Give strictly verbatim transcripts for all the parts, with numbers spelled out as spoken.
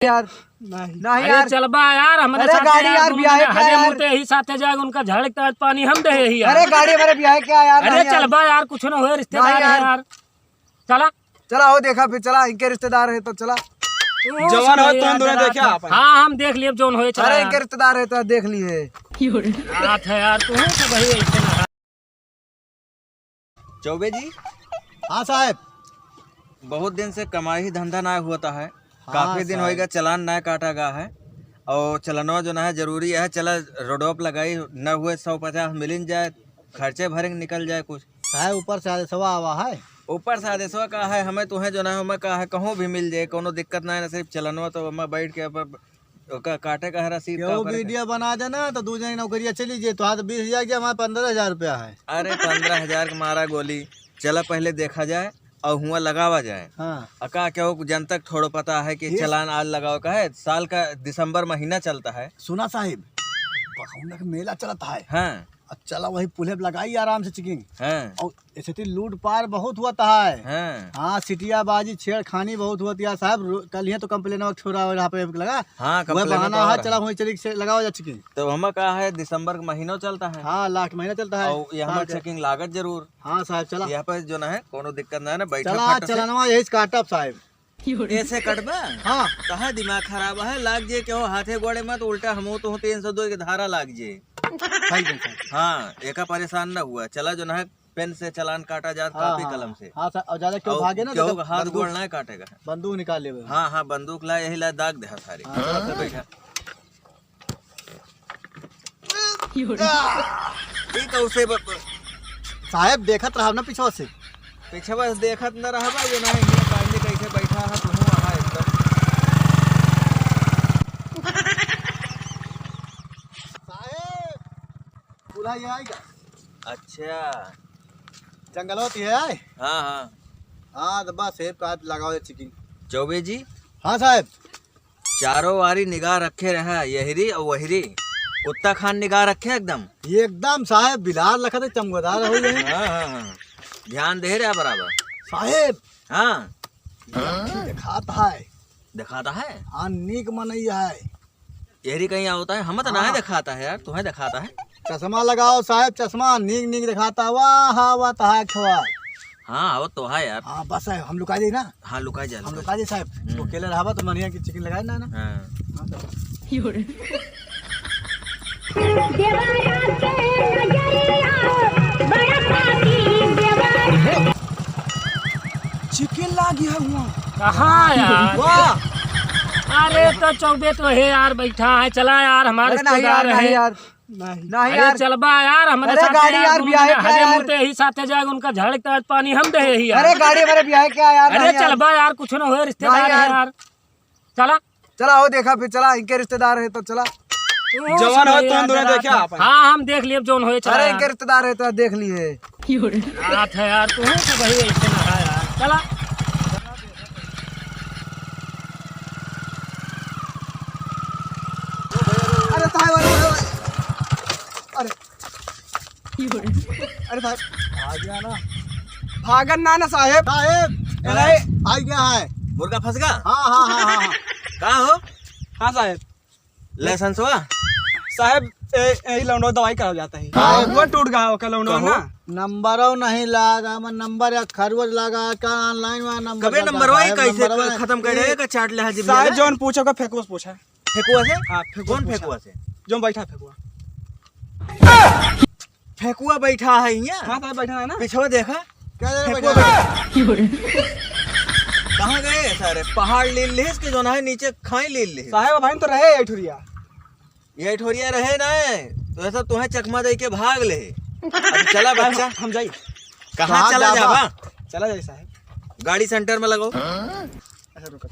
यार। नहीं। नहीं अरे यार। चलबा यार, हमरे अरे साथे गाड़ी यार, यार, दोनों बियाहे जने का हरे यार। मुते ही साथे जाएगा, उनका झाड़ के आज पानी हम दे ही यार। अरे गाड़ी हमारे बियाहे क्या यार, अरे नहीं यार। चलबा यार, कुछ न होए, रिश्तेदार नहीं है यार। यार। चला। चला हो, देखा फिर, चला, इनके रिश्तेदार है तो चला। तू जवान हो, सुन तुम यार, दोनों जरा देखा सा। अपन। हाँ, हम देख लिए, जौन होए, चला अरे यार। इनके रिश्तेदार है तो देख लिए। बात है यार, तू है तो वही ऐसे ना। चौबे जी। हाँ साहब। बहुत दिन से कमाई धंधा ना हुआ था है। हाँ काफी दिन साहब। होइगा, चलान ना काटा गा है। और चलनवा जो ना है जरूरी है, चला रोडवा पे लगाई, न हुए सौ पचास मिलिन जाए, खर्चे भरे निकल जाए कुछ। साहब ऊपर से आदेशवा आवा है। ऊपर से आदेशवा का है, हमें तुहें जो ना है, हमें का है, कहूँ भी मिल जाए, कोनो दिक्कत ना है, ना सिर्फ चलनवा तो हमें बैठ के अब ओका काटे का है रसीद का केहू ओकर के। वीडियो बना देना तो दू जने नौकरिया चली जे, तो आज बीस हजार के हमारे पन्द्रह हजार रुपया है। अरे पन्द्रह हजार के मारा गोली, चला पहिले देखा जाए और हुआ लगावा जाए। हाँ। आ का केहू जनता के थोड़ो पता है कि ये चलान आज लगावे का है, साल का दिसंबर महीना चलता है। सुना साहिब, बखौना के मेला चलता है। हाँ। अब चला वही पुले पे लगाई आराम से चिकिंग। हाँ। और ऐसे तो लूट पार बहुत हुआ था है। हाँ। हाँ, सिटियाबाजी, छेड़खानी बहुत हुआ था साहब। रो-, कल ही तो कंप्लेन छोड़ा यहाँ पे लगा। हाँ, वह कंप्लेन बहाना तो आ है, रहा चला है। वहीं चली से लगावा जा चिकिंग। तो हमें कहा है दिसंबर का महीना चलता है। हाँ, लास्ट महीना चलता है। और ये हमार साल का। चिकिंग लागत जरूर। हाँ साहब, चला। यहाँ पे जो ना है, कोनो दिक्कत ना है ना, बैठा चला, फट से। चलनवा यही से काटब साहब। ऐसे कटबा? हाँ। कहाँ दिमाग खराब है, लाग जे केहू हाथे गोड़े में तो उल्टा हमहू तो तीन सौ दो के धारा लाग जे। सही बात है। हाँ, एका परेशान न हुआ, चला जो ना है पेन से चलान काटा जात, हाँ, कापी हाँ। कलम से। हाँ सर, और ज्यादा केहू और भागे ना तो केहू तब का हाथ बंदूक, गोड़ ना काटेगा। बंदूक निकाल लेबे। हाँ, हाँ, बंदूक ला, यही ला दाग दे सारे। हाँ, चला तो बैठा। ई कौसे ब-, ब-, साहेब, देखत रहब ना पिछवा से। पिछवा से देखत न रहबा, ये ना है, ये पानी कैसे बैठा है, तुहूँ वहाँ एकदम। साहेब, दूल्हा ये आई का? अच्छा। जंगल होती है, आए? हाँ, हाँ। हाँ, तो बस, सेब का हाथ लगाओ, ये चिकिंग। चौबे जी? हाँ, साहेब। चारों वारी निगाह रखे रहा, यहरी और वहरी। कुत्ता खान निगाह रखे एकदम। ये एकदम साहेब बिलार लखत चमगदार हो गए। हाँ, हाँ, हाँ। ध्यान दे रहा बराबर। साहेब। हाँ। ये देखात है। देखाता है? हाँ, नीक मनई है। यहरी कहीं आवता है? हम तो ना हाँ। देखाता है यार, तुम्हें देखाता है। चश्मा लगाओ साहेब, चश्मा नीक नीक देखाता। वाह, वाह, तहाक छवा। हाँ, आवत तो है यार। हाँ, बस है, हम लुका जाई ना। हाँ, लुका जा, हम लुका लुका जाई साहेब। हम्म। तो अकेले रहबा तो मनिया की चिकिंग लगाए ना, ना। हाँ। हाँ, तो चिकिंग लागी है हुआ। कहाँ यार? वाह। अरे तो चौबे तो है यार, बैठा है, चला यार, हमारे अरे नहीं यार, रिश्तेदार नहीं है। यार। नहीं। नहीं अरे यार। चलबा यार, हमरे अरे साथे गाड़ी यार, यार, दोनों बियाहे जने का हरे यार। मुते ही साथे जाएगा, उनका झाड़ के आज पानी हम दे ही यार। अरे गाड़ी हमारे बियाहे क्या यार, अरे नहीं यार। चलबा यार, कुछ न होए, रिश्तेदार नहीं है यार। यार। चला। चला हो देखा फिर, चला, इनके रिश्तेदार है तो चला। तू जवान हो, सुन तुम यार, दोनों जरा देखा सा। अपन। हाँ, हम देख लिए, जौन होए, चला अरे यार। इनके रिश्तेदार है तो देख लिए। बात है यार, तू है तो वही ऐसे ना है यार। चला। अरे साहेब, अरे, अरे, अरे। अरे साहेब, आ गया ना। भागन ना ना साहेब। साहेब, अरे। आ गया है। मुर्गा फंस गया? हाँ, हाँ, हाँ, हाँ, हाँ। का हो? हाँ साहेब। लाइसेंसवा? साहेब, ए, ए, लौंडो दवाई करावल जाता है। हाँ। वो टूट गया ओकर लौंडो कहूँ? ना। नंबरो नहीं लागा, मन नंबर या खरवज लागा, का online वाला नंबर कबे चलता नंबरवा ही है, कैसे नंबरवा क-, खत्म कर रहे का चाट ले हाजिर साहेब, ले? जौन पूछो का फेंकुआ से पूछा। फेंकुआ से? हाँ, फेंकुआ कौन पूछा। फेंकुआ से? जो बैठा फेंकुआ। फेंकुआ बैठा है यहाँ? हाँ, साहेब, बैठा है ना। पिछवा देखा? क्या जगह फेंकुआ बैठा है? बैठा? कहाँ गए सारे? पहाड़ ले लेस के जो ना है, नीचे खाई ले लेस। साहेब, भाई तो रहे ये ठुरिया। ये ठोरिया रहे ना, तो ऐसा तुम्हें चकमा दे के भाग ले। अब चला बच्चा। हम जाई। कहाँ कहाँ चला जाबा? जाबा? चला जाई साहेब। गाड़ी सेंटर में लगाओ। अच्छा, रुको।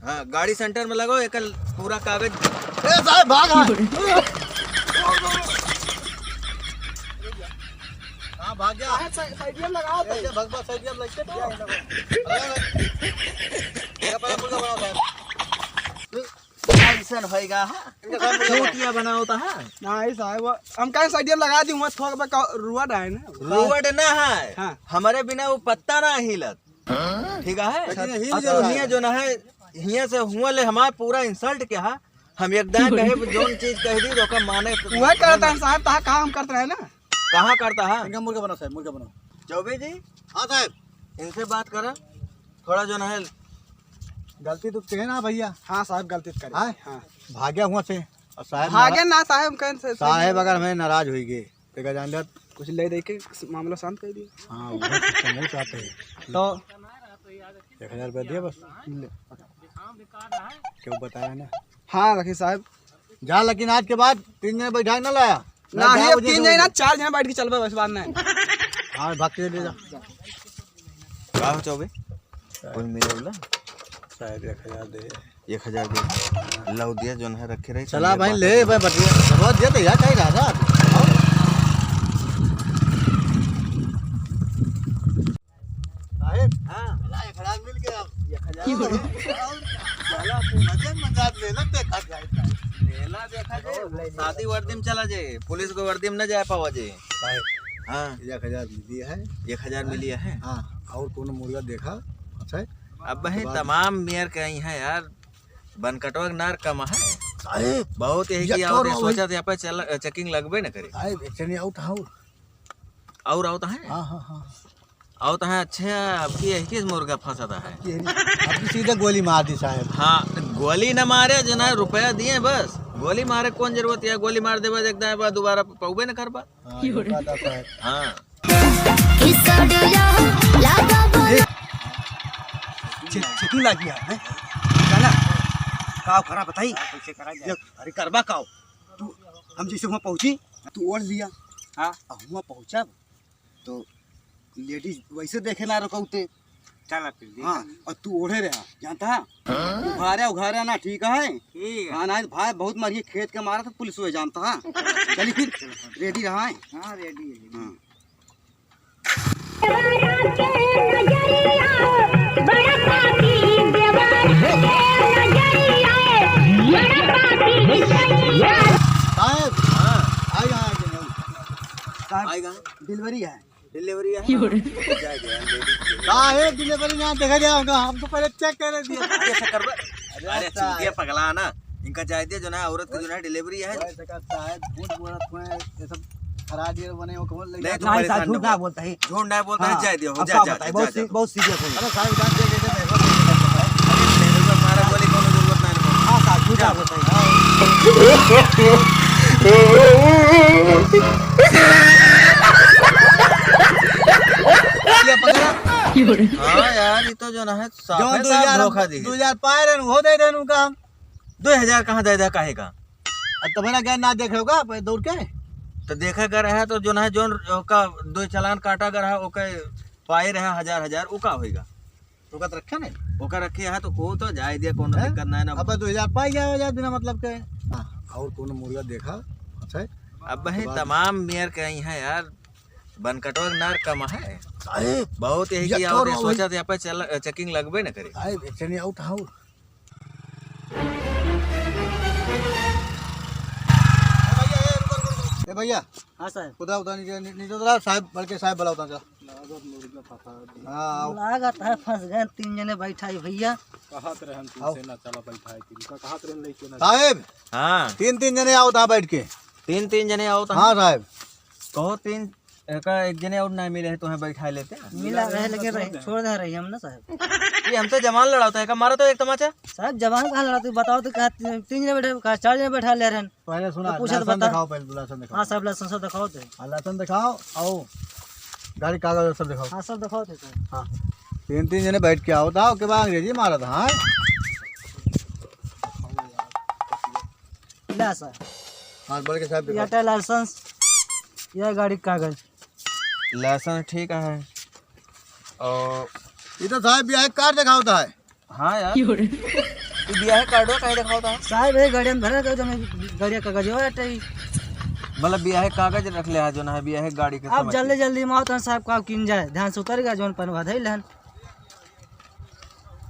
हाँ, गाड़ी सेंटर में लगाओ, एक पूरा कागज। ए साहेब, भाग, हाँ। हाँ, भाग गया। हाँ, साइ-, साइडिया में लगाओ तो। ए, भगवा साइडिया में लग के तो। अरे, अरे। ये पहले मुर्गा बनाओ साहेब। ऐसन होएगा, हाँ? इनका साहेब मुर्गा बनाओ। चूतिया बनाओ तो, हाँ? नहीं साहेब, वो हम कहें साइडिया में लगा दी, वहाँ थोड़ा बहुत रुआ डाले ना। रुआ ना है। हाँ। हमारे बिना वो पत्ता ना हिलत। ठीक है? अच्छा, हिल अब जाता दुनिया है। जो ना है, हियाँ से हुआँ ले हमार पूरा insult किहा। हम एक दाएँ कहे, जौन चीज कह दी, तो ओका माने। वह करता है साहब, तहा काम करता है ना। कहाँ करता है? इनका मुर्गा बनाओ साहब, मुर्गा बनाओ। चौबे जी। हाँ साहब। इनसे बात करा, थोड़ा जौन है। गलती तो कहे ना भैया। हाँ साहब, गलती तो करे। हाँ? हाँ। भाग्या हुआँ से। और साहब भागे नारा-, ना साहब, कहें से, साहब अगर हमें नाराज होइगे, तेका जान लिया। कुछ ले दे के मामला शांत कर दिया। हाँ, वो तो समझ आते हैं। तो एक हजार रुपया दिया बस। ले। क्यों बताया ना? हाँ, रखी साहब। जा, लेकिन आज के बाद तीन जने बैठा ना लाया। ना, ना, जा, ये मुझे तीन दो जने ना, दे। चार जने बैठ के चलबे, बस बात नहीं। हाँ, भाग के ले जा। का हो चौबे? कोई मिले बोला? साहब, एक हजार दे। एक हजार दे। लाओ दिया, जौन है, रखे रहे, चला चलिए, भाई, बात ले, है। भाई, बटिया, बहुत दिया तो यार, कहीं रहा था। साहेब, हाँ। चला, एक हजार मिल गया। एक हजार। और क्या? चला, फिर मजे मजा मेला देखा जाए। मेला देखा जाए, शादी वर्दी में चला जाए, पुलिस को वर्दी में न जाए पावा जाए। साहेब, हाँ। एक हजार मिली है। एक हजार मिली है? हाँ, और कोनो मुर्गा देखा? अच्छा है। अब वही तमाम मेयर के आई हैं यार, बनकटवा के नार कम है। साहेब, बहुत यही कि और सोचा थे, यहाँ पे चेकिंग लगबे न करे। साहेब, एक जने और था और। और आवत है? हाँ, हाँ, हाँ। आवत है, अच्छा, अब की यही किस मुर्गा फंसा था है? ये नहीं, अब की सीधे गोली मार दी साहेब। हाँ, गोली न मारे, जो ना रुपया दिए बस। गोली मारे कौन जरूरत है? गोली मार देबा, एक दाएं बा, दोबारा पौबे न करबा। हाँ, ये बात तो है। हाँ। खिसड़िया लागब। ए, चे-, चेकिंग लागी है, हैं? चला, काव करा बताई? कैसे करा जाए? देख, अरे करबा काव? तू, हम जैसे हुआँ पहुँची, तू ओढ़ लिया। हाँ। आ हुआँ पहुँचब, तो लेडीज वैसे देखे ना रुकौते। चला फिर, देख। हाँ, और तू ओढ़े रहा, जानता है? हाँ? उघारे, उघारे ना, ठीक है? ठीक है। हाँ, नहीं, भाई बहुत मारिए, खेत के मारा तो पुलिस हुए जानता है। चली फिर, रेडी रहा है। हाँ, रेडी है। हाँ। साहेब, हाँ। आइगा, आइगा। साहेब, आइगा। डिलीवरी है। डिलीवरी है? क्यों रे? जाए दे यार, लेडीज के। साहेब, डिलीवरी ना देखा जाएगा, हम तो पहले चेक कर दिया। कैसे करबे? अरे, अरे, साहेब। चूतिया पगला ना, इनका जाए दिया, जो ना औरत की जो ना डिलीवरी है। ओए, देखा साहेब, झूठ बोलत हुए, ये सब खराब ये बने हो, कौन लेके नहीं, तो नहीं, परेशान साहब, झूठ ना बोलता है। झूठ ना बोलता है, हाँ, जाए दियो, अब जा, का जा, बताए, जा, बहुत जा। सी-, बहुत सीरियस है। अरे साहब, जान दे, दे, दे, दे। अरे, नहीं, नहीं, मारा गोली कोनो जरूरत नहीं है। हाँ, साहब, झूठ ना बोलता है। ये पकड़ा। हाँ यार, ये तो जो ना है, साफ जौन है, दो साफ हजार, धोखा दी। दो हजार पाए रहन, वो दे देन उनका हम। दो हजार कहाँ दे दे, काहे का? अब तो मेरा गैर ना देखे होगा, पे दौड़ के। तो देखा कर रहा है, तो जो ना है, जौन ओका दो चालान काटा कर रहा, ओके पाए रहा हजार हजार, वो का होएगा? ओका तो रखे नहीं। ओका रखे है, तो वो तो जाए दिया, कोनो हैं? दिक्कत ना है ना। अब दो हजार पाए गया, हजार बिना मतलब के। हाँ, और कोनो मुर्गा देखा? अच्छा है। अब वही तमाम मेयर के आई हैं यार, बनकटवा के नार कम है। साहेब, बहुत यही कि और आवत है, वही सोचा थे, यहाँ पे चेकिंग लगबे न करे। साहेब, एक जने आउट है। ए भैया, ए भैया। हाँ साहेब। उधर, उधर नीचे, नी-, नीचे उधर आ, साहेब, बड़के साहेब बुलाओ, उधर जा। लागत मुर्गा फंसा दिया। हाँ, आओ। लागत है फंस गए, तीन जने बैठा है भैया। कहत रहे हम आओ। तुमसे ना चला बैठा है, तुमका कहत रहे लेके ना। साहेब। हाँ। तीन, तीन जने आओ, उधर बैठ के। तीन, तीन जने आओ तो। हाँ साहेब। कहो तीन एका एक जने और ना मिले है, तुम्हें बैठा लेते हैं। मिला रहे, लेकिन रहे, छोड़ दे रही हम ना साहेब। ये हमसे जबान लड़ाता है, का मारा तो एक तमाचा। साहेब, जबान कहाँ लड़ाते, बताओ तो, कहा तीन, तीन जने बैठे, कहा चार जने बैठा ले रहे हैं। पहले सुना, तो पूछा तो लाइसेंस बता। दिखाओ, पहले लाइसेंस दिखाओ। हाँ साहब, लाइसेंस दिखाओ तो। हाँ, लाइसेंस दिखाओ, आओ। गाड़ी कागज सब दिखाओ। हाँ, सब दिखाओ तो, सर। हाँ। तीन, तीन जने बैठ के आओ, बताओ के बाद अंग्रेजी मारा था, हाँ? ला सर। हाँ, बोल के साहब दिखाओ। यह लाइसेंस, यह गाड़ी का कागज। लाइसेंस ठीक है। और ये तो साहब, ब्याह कार्ड दिखावता है। हाँ यार। क्यों रे? तू ब्याह कार्डवा काहे दिखावता है? साहब, ये गाड़िया में भरा कर, जो मैं गाड़िया कागज हो जाता है। मतलब ब्याह कागज रख ले है, जो ना है ब्याह गाड़ी के अब समझ जल्दी के। जल्दी में आओ तो साहब, का किन जाए, ध्यान से उतर गया, जोन पनवा धइल हन।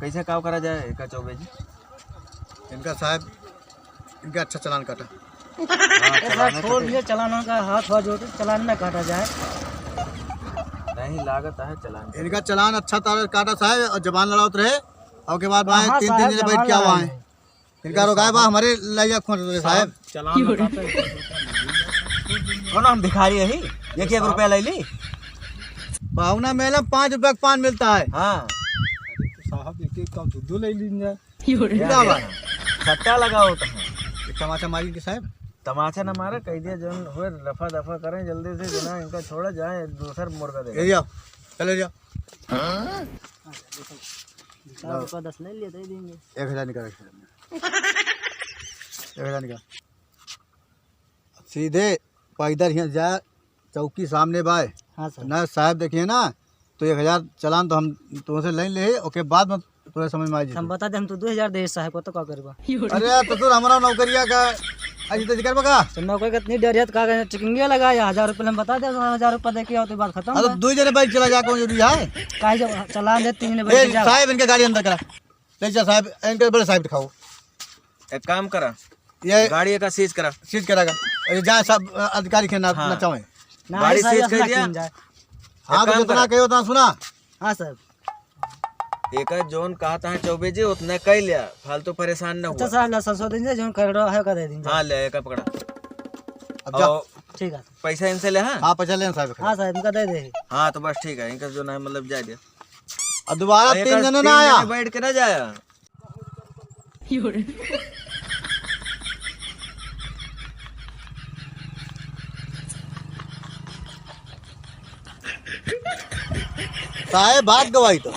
कैसे काव करा जाए, का चौबे जी? इनका साहब, इनका अच्छा चालान काटा। हाँ, ऐसा चालान छोड़ काटे। दिया, चालान का हाथ हुआ जो तो चालान ना काटा जाए। नहीं, लागत है चालान। इनका चालान अच्छा तरह काटा साहब, और जबान लड़ावत रहे। अब के बाद भाई हाँ, तीन, तीन साहब, जने बैठ के आवा है। इनका रोकाए बा, हमरे लइया खोंट रहे साहब। चलान बताते हैं। कौन हम भिखारी है? एक, एक रुपया ले ली। पाहुना मेला पाँच रुपया का पान मिलता है। हाँ। तो साहब, एक, एक का दो, दो ले लीजिए। पूरा बा। सट्टा लगाओ तो। एक तमाचा मारी के साहब। तमाचा ना मारे, कह दिया, जौन हुए, रफा दफा करें जल्दी से, जना इनका छोड़ा जाए, दूसर मुर्गा दे। ए जाओ, चले जाओ। चार रुपया दस ले लिए, दे देंगे। एक हजार निकाल, एक हजार निकाल। सीधे पैदल हियाँ जा, चौकी सामने बाय। हाँ सर। ना साहब देखिए ना, तो एक हजार चलान तो हम तुमसे ले ले, ओके बाद में तोरे समझ में आ हम जाई। बता दे, हम तो दो हजार दे साहब को, तो का करबा? अरे तो तू हमारा नौकरिया का, अजी तो करबा का? तो नौकरी का इतनी डर है, तो का करें, टिकंगिया लगा या हजार रुपये हम बता दे, हजार रुपये दे के आओ तो बात खत्म अरे बा। दो जने बाइक चला जा, कौन जरूरी है? काहे जब चलान दे, तीन जने ए, बैठ जाओ। साहब इनके गाड़ी अंदर करा, ले जा साहब, इनके बड़े साहब दिखाओ। एक काम करा, ये गाड़ी का सीज करा। सीज करा का। अरे जा सब, अ, अधिकारी के ना, हाँ। नचावे। ना, गाड़ी ऐसा सीज ऐसा कर ना दिया। किया जाए। हाँ, एक तो काम जितना करा। कहे उतना सुना। हाँ सर। एक जौन कहता है चौबे जी, उतना कह लिया, फालतू परेशान ना अच्छा हुआ। सर, ला सरसों दीजिए, जौन करोड़ो है का दे दीजिए। हाँ, ले, एक पकड़ा। अब जा। और ठीक है। पैसा इनसे ले, हाँ? हाँ, पैसा लेना साहब। हाँ साहब, इनका दे दे। हाँ, तो बस ठीक है, इनका जो ना है, मतलब, जाए दे। और दोबारा और तीन एक जने तीन ना आया। जने बैठ के ना जाया। साहेब भाग गवाई तो।